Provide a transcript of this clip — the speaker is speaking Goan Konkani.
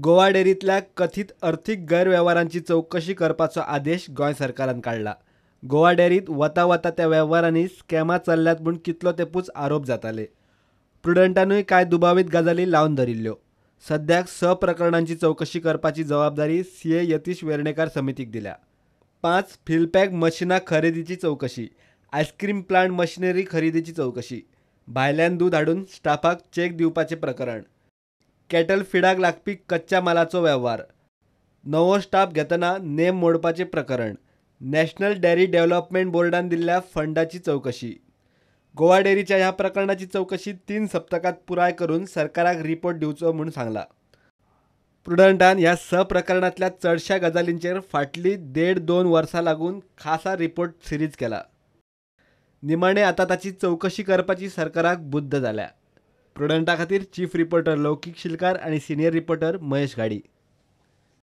गोवा डेअरींतल्या कथीत अर्थीक गैरवेव्हारांची चवकशी करपाचो आदेश गोंय सरकारान काडला. गोवा डेअरींत वता वता त्या वेव्हारांनी स्कॅमां चल्ल्यात म्हूण कितलो तेंपूच आरोप जाताले. प्रुडंटानूय कांय दुबावीत गजाली लावन धरिल्ल्यो. सद्याक 6 प्रकरणांची चवकशी करपाची जबाबदारी सीए यतीश वेर्णेकार समितीक दिल्या. 5 फिलपॅक मशिनां खरेदीची चवकशी, आयस्क्रीम प्लांट मशिनरी खरेदीची चवकशी, भायल्यान दूद हाडून स्टाफाक चॅक दिवपाचें प्रकरण, कॅटल फिडाक लागपी कच्च्या मालाचो वेव्हार, नवो स्टाफ घेतना नेम मोडपाचें प्रकरण, नॅशनल डेअरी डेव्हलपमेंट बोर्डान दिल्ल्या फंडाची चवकशी. गोवा डेअरीच्या ह्या प्रकरणाची चवकशी 3 सप्तकात पुराय करून सरकाराक रिपोर्ट दिवचो म्हूण सांगला. प्रुडंटान ह्या 6 प्रकरणांतल्या चडश्या गजालींचेर फाटलीं 1.5-2 वर्सां लागून खासा रिपोर्ट सिरीज केला. निमाणे आतां ताची चवकशी करपाची सरकाराक बुद्द जाल्या. प्रुडंटा खातीर चीफ रिपोर्टर लौकीक शिलकार आनी सिनियर रिपोर्टर महेश घाडी.